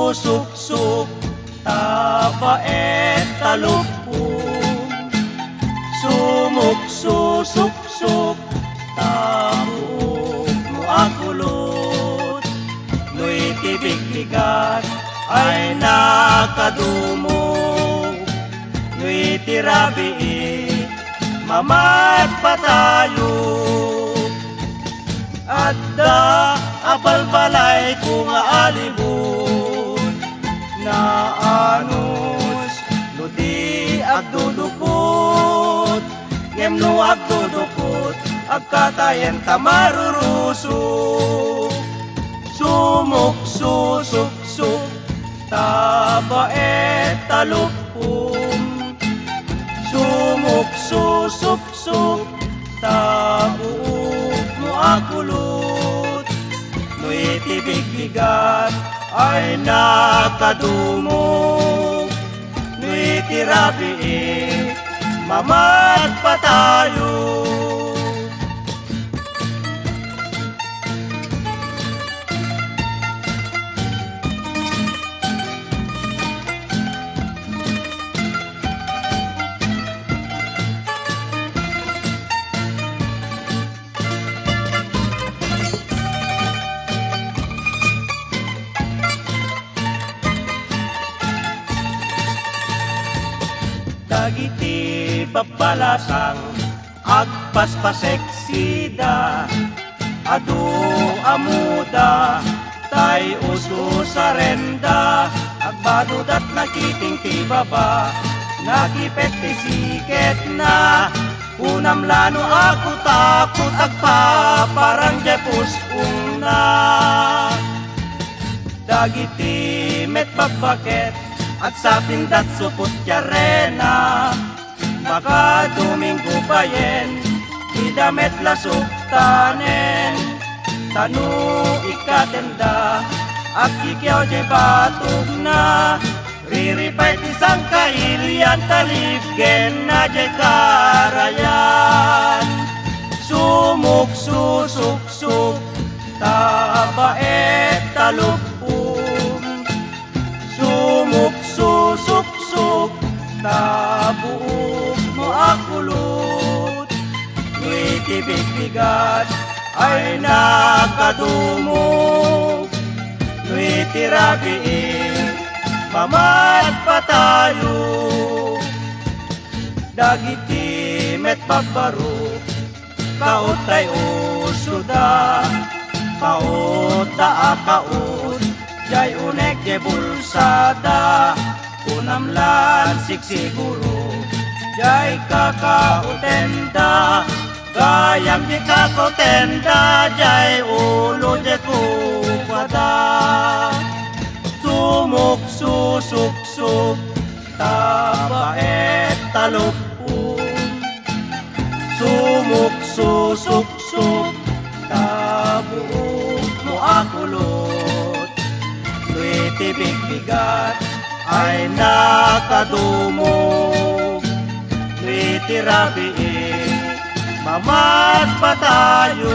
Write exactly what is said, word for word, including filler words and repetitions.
Suksok ta baet ta lupon, sumuksusuksok ta buok mo a kulot. No iti bigbigat ay nakadumog, no iti rabii mamatpatayo. Adda a balbalayko nga alibon, naanus no di agdudukot. Ngem no agdudukot, agkatayen ta marurusok. Sumuksusuksok ta baet ta lupom. Sumuksusuksok ta buok mo a kulot. No iti bigbigat ay nakadumog, no iti rabii mamatpatayo. Dagiti babbalasang agpaspaseksida, adu a muda, tay ususarenda. Agbadudat nakiting ti baba, nakipet ti siketna. Kunam la no akutapot, agpaparang diay pus-ongna. Dagiti met babbaket, agsapindat supot ti arena. Makadominggo payen, dida met la suktanen. Ta no ikkatenda, agkikiaw diay batogna. Riripay ti sangkailian, talipgenna diay karayan. Sumuksusuksok ta baet ta lupom. Sumuksusuksok ta buok mo a kulot. No iti bigbigat ay nakadumog, no iti rabii mamatpatayo. Dagiti met babbaro, kaot tay usoda. Kaotda a kaot, diay unek diay bulsada. Kunam lan sigsiguro, diay kakaotenda. Gayam diay kakaotenda, diay ulo diay kukuada. Sumuksusuksok ta baet ta lupom. Sumuksusuksok ta buok mo a kulot. No iti bigbigat ay nakadumog, no iti rabii mamatpatayo.